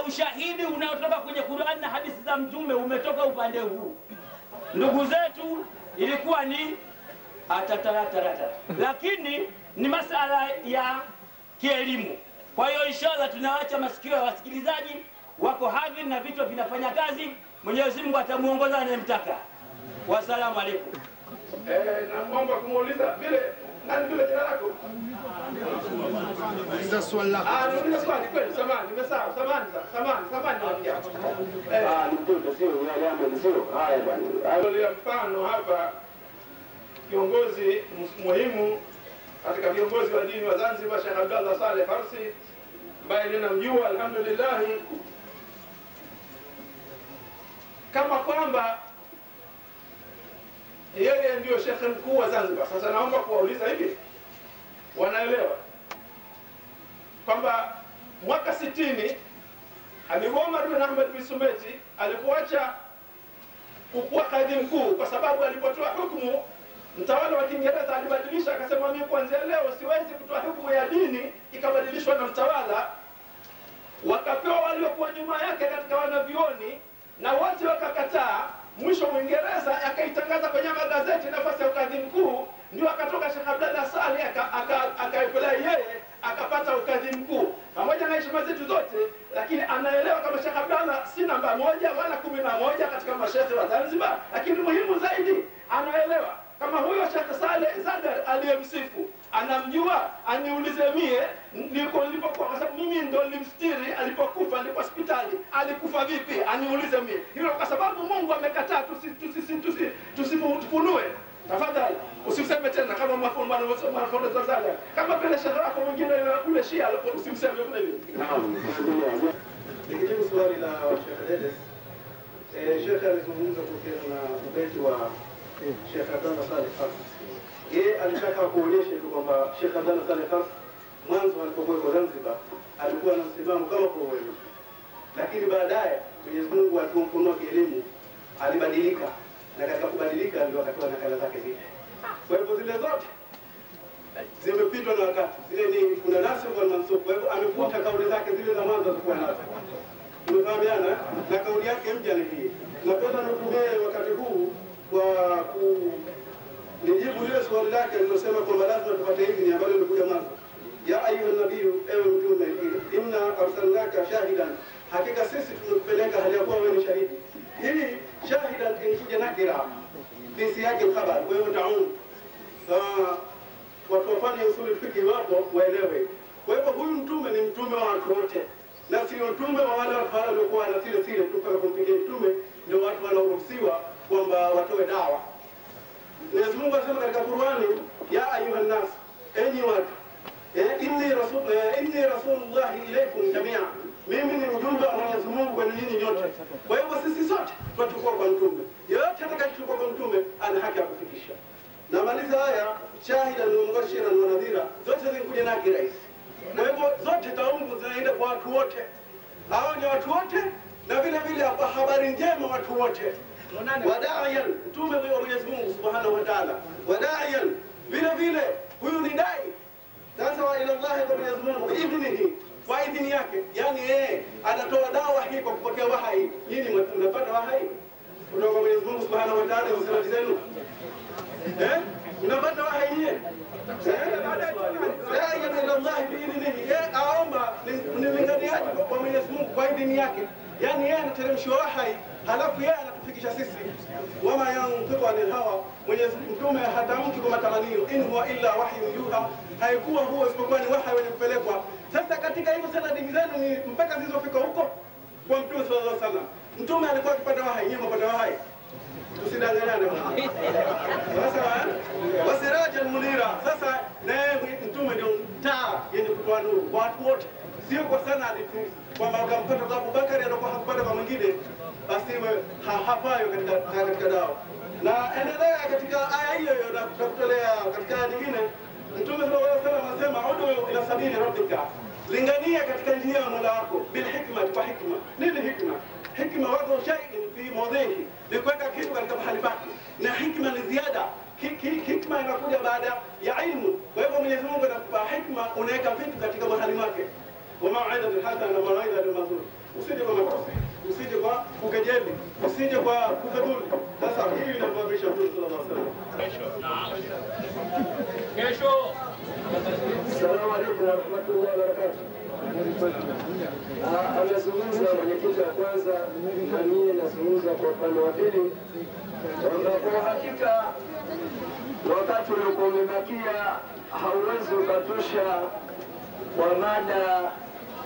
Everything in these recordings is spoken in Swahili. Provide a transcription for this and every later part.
ushahidi unaotoka kwenye Qur'an na hadithi za Mtume umetoka upande huu. Ndugu zetu ilikuwa ni atataratarata, lakini ni masala ya kielimu. Kwa hiyo inshallah tunaacha masikio ya wasikilizaji wako hadhi na vichwa vinafanya kazi. Mwenyezi Mungu atamuongoza anayemtaka. Wasalamu alaykum. Naomba kumuuliza vile nani vile jina lako? Uliza swali lako. Niuliza swali kweli, samahani, nimesahau, samahani, samahani, samahani rafiki yangu. Ni mtoto sio, yale sio. Haya bwana. Mfano hapa kiongozi muhimu katika viongozi wa dini wa Zanzibar, Sheikh Abdallah Saleh Farsi, ambaye ninamjua alhamdulillah, kama kwamba yeye ndio shekhe mkuu wa Zanzibar. Sasa naomba kuwauliza hivi, wanaelewa kwamba mwaka 60 Habib Omar bin Ahmed bin Sumeti alipoacha kuwa kadhi mkuu, kwa sababu alipotoa hukumu mtawala wa Kiingereza alibadilisha, akasema mimi kuanzia leo siwezi kutoa hukumu ya dini ikabadilishwa na mtawala. Wakapewa waliokuwa nyuma yake katika wanavyuoni na wote wakakataa. Mwisho Mwingereza akaitangaza kwenye magazeti nafasi ya ukadhi mkuu, ndio akatoka Sheikh Abdallah Saleh akaipelea yeye akapata ukadhi mkuu. Pamoja na heshima zetu zote, lakini anaelewa kama Sheikh Abdallah si namba 1 wala 11 katika masheikh wa Zanzibar, lakini muhimu zaidi anaelewa kama huyo Sheikh Saleh Zadar aliyemsifu anamjua, aniulize mie niko nilipokuwa, kwa sababu mimi ndo nilimstiri alipokufa, nilikuwa hospitali, alikufa vipi, aniulize mie hilo, kwa sababu Mungu amekataa tusifunue. Tafadhali usiseme tena kama mwafundo za Zadar, kama vile sheikh wako mwingine kule Shia usimseme vile vile. Naam, nikijibu swali la Sheikh Dedes, Sheikh alizungumza kuhusiana na ubeti wa Sheikh Abdallah Saleh Farsi. Yeye alitaka kuonyesha tu kwamba Sheikh Abdallah Saleh Farsi mwanzo alipokuwa Zanzibar alikuwa na msimamo kama kwa wewe, lakini baadaye Mwenyezi Mungu alipomfunua kielimu alibadilika, na katika kubadilika ndio akatoa nakala zake zile. Kwa hivyo zile zote zimepitwa na wakati, zile ni kuna nasikh wal mansukh. Kwa hivyo amefuta kauli zake zile za mwanzo alizokuwa nazo. Tumefahamiana na kauli yake mpya ni hii. Napenda nitumie wakati huu kwa nijibu lile swali lake lilosema kwamba lazima tupate idhini ambalo lilikuja mwanzo. Ya ayuha nabiyu, ewe mtume, inna arsalnaka shahidan, hakika sisi tumekupeleka hali ya kuwa wewe ni shahidi. Hii shahidan inakuja nakira fi siyaqi al-khabar, wewe taun. Watu wafanye usuli fiqh wapo waelewe. Kwa hivyo huyu mtume ni mtume wa watu wote, na sio mtume wa wale watu waliokuwa na sile sile tu mpaka kumpigia mtume ndio watu wanaoruhusiwa kwamba watoe dawa. Mwenyezi Mungu anasema katika Qur'ani, ya ayuha nas, enyi watu, inni rasulullahi ilaykum jamia, mimi ni mjumbe wa Mwenyezi Mungu kwenu nyinyi nyote. Kwa hivyo sisi sote tunachukua kwa mtume, yeyote atakayechukua kwa mtume ana haki ya kufikisha. Na maliza haya shahidan wa mubashiran wa nadhira, zote zinakuja na kirahisi. Kwa hivyo zote taungu zinaenda kwa watu wote, hao ni watu wote, na vile vile hapa habari njema watu wote. Wadaiyan, mtume wa Mwenyezi Mungu Subhanahu wa Ta'ala, wadaiyan vile vile huyu ni dai sasa wa ila Allah, kwa Mwenyezi Mungu biidhnihi, kwa idhini yake. Yani yeye anatoa dawa hii kwa kupokea wahai. Nyinyi mnapata wahai kutoka kwa Mwenyezi Mungu Subhanahu wa Ta'ala, usema zenu mnapata wahai nyinyi. Daiyan ila Allah biidhnihi, yeye aomba ni mlinganiaji kwa Mwenyezi Mungu kwa idhini yake. Yani yeye anateremsha wahai halafu yeye anatufikisha sisi. Wama yantiqu anil hawa, Mwenyezi Mtume hatamki kwa matamanio, in huwa illa wahyun yuha, haikuwa huo isipokuwa ni wahai wenye kupelekwa. Sasa katika hizo sanadi zenu ni mpaka zilizofika huko kwa Mtume sallallahu alaihi wasallam. Mtume alikuwa akipata wahai, nyinyi mpata wahai? Tusidanganyane. Sasa wasirajan munira, sasa naye Mtume ndio taa yenye kutoa nuru kwa watu wote, sio kwa sanadi tu kwamba ukampata kwa Abubakari anakuwa hakupata kwa mwingine, basi hafayo katika dawa. Na endelea katika aya hiyo hiyo na tutakutolea katika aya nyingine. Mtume sallallahu alaihi wasallam anasema udu ila sabili rabbika, lingania katika njia ya Mola wako, bil hikma, kwa hikma. Nini hikma? Hikma wako shay'in fi mawdhihi, ni kuweka kitu katika mahali pake, na hikma ni ziada. Hikma inakuja baada ya ilmu. Kwa hivyo Mwenyezi Mungu anakupa hikma, unaweka vitu katika mahali mwake. Wa mau'izatun hasana na mau'izatun mazuri. Usije kwa matusi, usije kwa kukejeli, usije kwa kufedhuli. Sasa hii inatuamrisha Mtume sallallahu alaihi wasallam. Kesho. Assalamu alaikum warahmatullahi wabarakatuh. Amezungumza mwenyekiti wa kwanza na mimi nazungumza kwa upande wa pili kwamba kwa hakika wakati uliokuwa umebakia hauwezi ukatosha kwa mada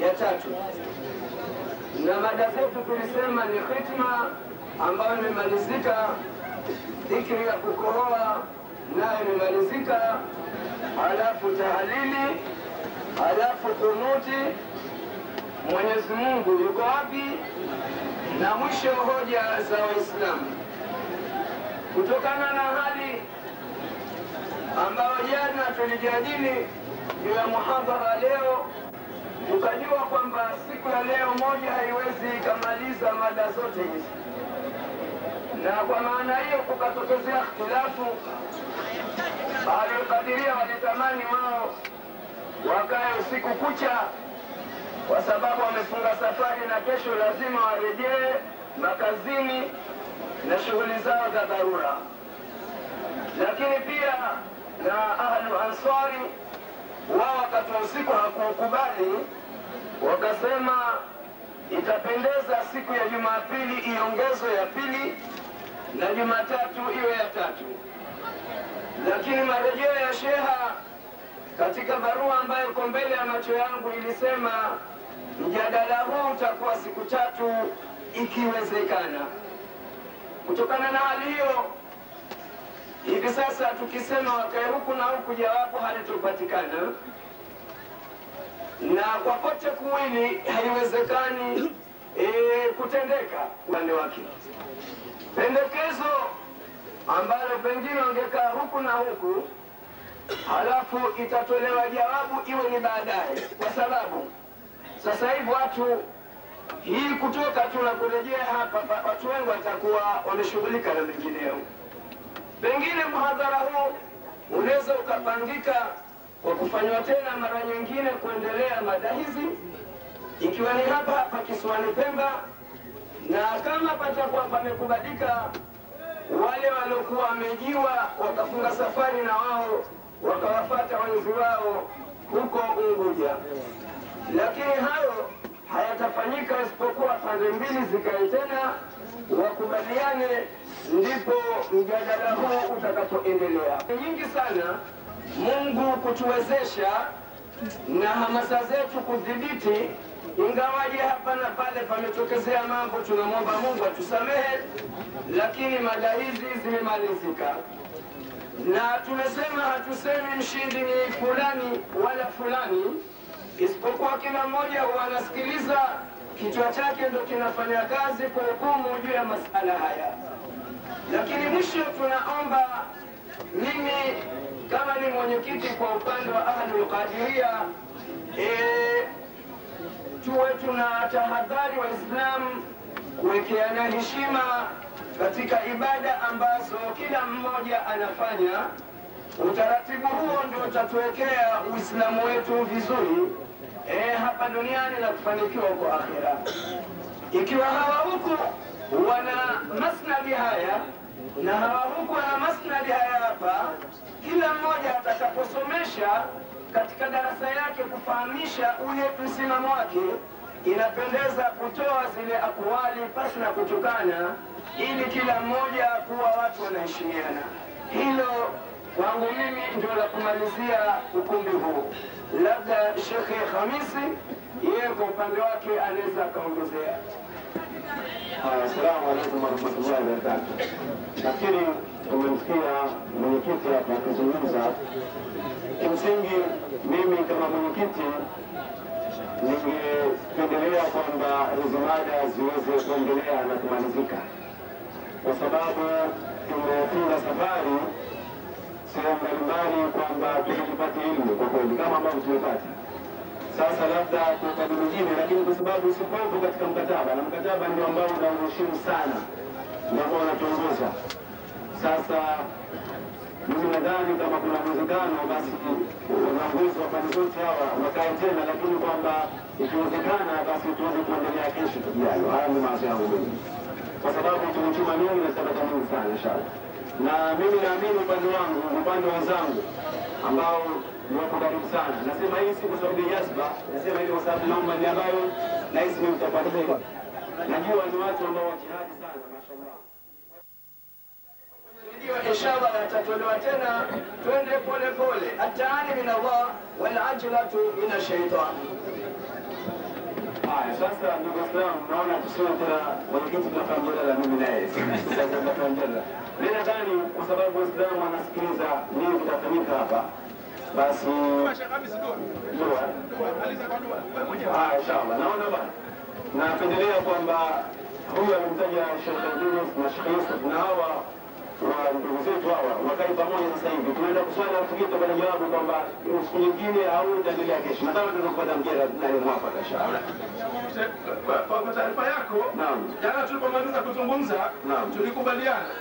ya tatu, na mada zetu tulisema ni khitma ambayo imemalizika, dhikri ya kukohoa nayo imemalizika, halafu tahalili, halafu kunuti, Mwenyezi Mungu yuko wapi, na mwisho hoja za Waislamu. Kutokana na hali ambayo jana tulijadili juu ya muhadhara leo, tukajua kwamba siku ya leo moja haiwezi ikamaliza mada zote hizi, na kwa maana hiyo kukatokezea ikhtilafu. Ahlul walitamani wao wakae usiku kucha, kwa sababu wamefunga safari na kesho lazima warejee makazini na shughuli zao za dharura. Lakini pia na Ahlu Ansari wao wakati wa usiku hakukubali, wakasema itapendeza siku ya Jumapili iongezwe ya pili na Jumatatu iwe ya tatu. Lakini marejeo ya sheha katika barua ambayo iko mbele ya macho yangu ilisema mjadala huu utakuwa siku tatu ikiwezekana. Kutokana na hali hiyo, hivi sasa tukisema wakae huku na huku, jawabu halitopatikana, na kwa kote kuwili haiwezekani kutendeka upande wake. Pendekezo ambalo pengine wangekaa huku na huku, halafu itatolewa jawabu iwe ni baadaye, kwa sababu sasa hivi watu hii kutoka tu na kurejea hapa, watu wengi watakuwa wameshughulika na mengineo. Pengine muhadhara huu unaweza ukapangika kwa kufanywa tena mara nyingine kuendelea mada hizi, ikiwa ni hapa hapa kisiwani Pemba, na kama patakuwa pamekubalika, wale waliokuwa wamejiwa wakafunga safari na wao wakawafata wenzi wao huko Unguja. Lakini hayo hayatafanyika isipokuwa pande mbili zikae tena wakubaliane, ndipo mjadala huu utakapoendelea. Nyingi sana Mungu kutuwezesha na hamasa zetu kudhibiti, ingawaje hapa na pale pametokezea mambo, tunamwomba Mungu atusamehe, lakini mada hizi zimemalizika. Na tumesema hatusemi mshindi ni fulani wala fulani, isipokuwa kila mmoja huwa anasikiliza kichwa chake ndio kinafanya kazi kwa hukumu juu ya masala haya. Lakini mwisho tunaomba, mimi kama ni mwenyekiti kwa upande wa Ahlul Qadiria, tuwe tuna tahadhari Waislamu kuwekeana heshima katika ibada ambazo kila mmoja anafanya. Utaratibu huo ndio utatuwekea Uislamu wetu vizuri hapa duniani na kufanikiwa kwa akhera. Ikiwa hawa huku wana masnadi haya na hawa huku wana masnadi haya hapa, kila mmoja atakaposomesha katika darasa yake kufahamisha ule msimamo wake, inapendeza kutoa zile akwali pasi na kutukana, ili kila mmoja kuwa watu wanaheshimiana. Hilo kwangu mimi ndio la kumalizia ukumbi huu. Labda Sheikh Hamisi yeye kwa upande wake anaweza akaongezea. Assalamu alaikum warahmatullahi wabarakatuh. Nafikiri tumemsikia mwenyekiti hapa akizungumza. Kimsingi mimi kama mwenyekiti ningependelea kwamba hizi mada ziweze kuendelea na kumalizika, kwa sababu tumefunga safari sehemu mbalimbali kwamba tupate elimu kwa kweli kama ambavyo tumepata sasa, labda kwa upande mwingine, lakini kwa sababu sikuwepo katika mkataba, na mkataba ndio ambao unauheshimu sana, ndio ambao unatuongoza. Sasa Mimi nadhani kama kuna uwezekano basi viongozi wa pande zote hawa wakae tena, lakini kwamba ikiwezekana basi tuweze kuendelea kesho tujayo. Haya ni mawazo yangu mimi, kwa sababu tumechuma mingi na tutapata mingi sana inshallah. Na mimi naamini upande wangu, upande wenzangu ambao ni wako karibu sana, nasema hii si kwa sababu ya jazba, nasema hili kwa sababu naomba ni ambayo nahisi mimi mtapata. Najua ni watu ambao wajihadi sana, mashallah. Inshallah yatatolewa tena, twende pole pole. Ataani min Allah wal ajlatu min ash-shaytan. Haya, sasa ndugu Waislamu, naona tusiwe tena mwenyekiti tunafanya mjadala mimi na yeye. Sasa tunafanya mjadala. Mimi nadhani kwa sababu Waislamu wanasikiliza nini kitafanyika hapa, basi dua. Inshallah. Naona bwana, napendelea kwamba huyu alimtaja Sheikh Yunus na Sheikh Yusuf na hawa wa ndugu zetu hawa wakae pamoja sasa hivi. Tunaenda kuswali alafu tutapata jawabu kwamba siku nyingine au itaendelea kesho. Nadhani tunaweza kupata mjadala na mwafaka inshallah. Kwa taarifa yako, jana tulipomaliza kuzungumza tulikubaliana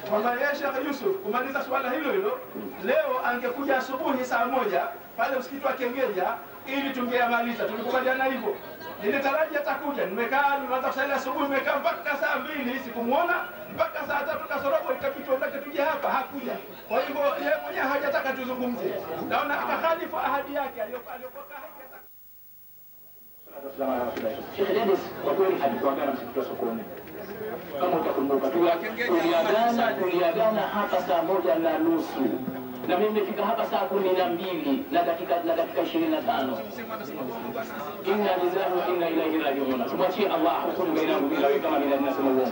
kwamba yeye Sheikh Yusuf kumaliza swala hilo hilo leo angekuja asubuhi saa 1 pale msikiti wa Kengeja ili tungeamaliza. Tulikubaliana hivyo. Nilitaraji atakuja, nimekaa nimeanza kusali asubuhi, nimekaa mpaka saa 2 sikumuona, mpaka saa 3 kasorobo ikabidi tuondoke tuje hapa, hakuja. Kwa hivyo yeye mwenyewe hajataka tuzungumze. Naona akakhalifu ahadi yake aliyokuwa hajataka. Sheikh Dennis kwa kweli alikuagana msikiti wa Sokoine. Kama utakumbuka tuliagana hapa saa 1:30. Na mimi nimefika hapa saa 12 na dakika 25. Inna lillahi wa inna ilaihi raji'un. Tumwachie Allah hukumu baina yetu kama vile ninasema uongo.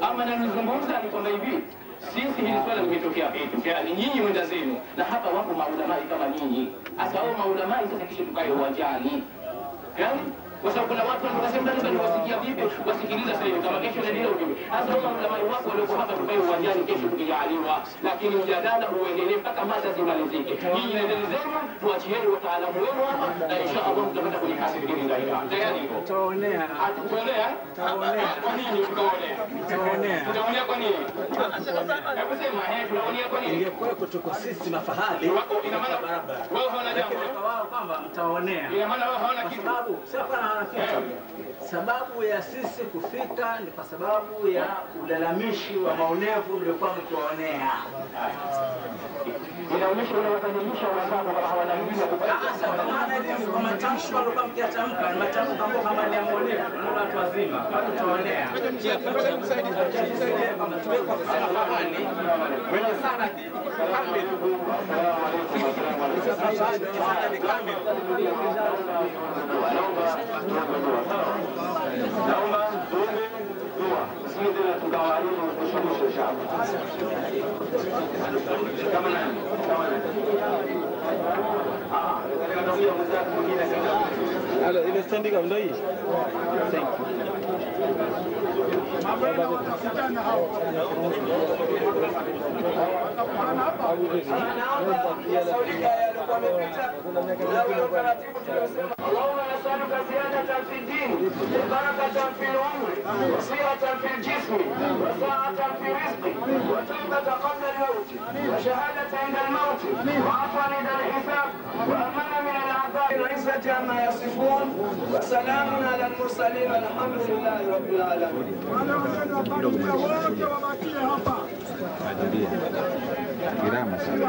Ama na nizungumza ni kwamba hivi sisi hili swala limetokea vipi? Yaani nyinyi mwenda zenu na hapa wapo maulama kama nyinyi. Hasa wao maulama sasa kisha tukae uwanjani. Yaani kwa sababu kuna watu wanasema ndani wasikia vipi, wasikiliza sasa hivi kama kesho ndio ujumbe. Hasa wao maulama wako walioko hapa tukae uwanjani kesho tukijaliwa, lakini mjadala uendelee mpaka mada zimalizike. Nyinyi nendeni zenu, tuachieni wataalamu wenu hapa na insha Allah mtapata kwenye kasi vingine ndani. Tayari hivyo. Tutaonea. Hatukuonea? Tutaonea. Kwa nini tutaonea? Tutaonea. Tutaonea kwa nini? Hebu sema, tunaonea kwa nini? Ingekuwa tuko sisi mafahali. Ina maana wao hawana jambo. Kwa wao kwamba mtaonea. Ina maana wao hawana kitu. Sababu sio kwa hawana kitu. Sababu ya sisi kufika ni kwa sababu ya ulalamishi wa maonevu mliokuwa mkiwaonea. Inaonyesha unawafanyisha wenzako kama hawana elimu ya kupata. Sasa kama elimu kwa matamko walikuwa mkiyatamka ni matamko ambayo kama ni ya maonevu na watu wazima, watu tutaonea. Kama tumekuwa sisi mafahali sana kamili. Naomba tuombe dua, tusije tena tukawaharibu kushughulisha inshallah. Kama nani? Kama nani? Ah, nataka mwenzako mwingine akaja. Halo, ile standing up ndio hii. Thank you. اللهم نسألك زيادة في الدين، وبركة في العمر، وصحة في الجسم، وسعة في الرزق، وتوبة قبل الموت، وشهادة عند الموت، وعفوا عند الحساب، وأمانا من العذاب. العزة عما يصفون، وسلام على المرسلين، والحمد لله رب العالمين. Gracias.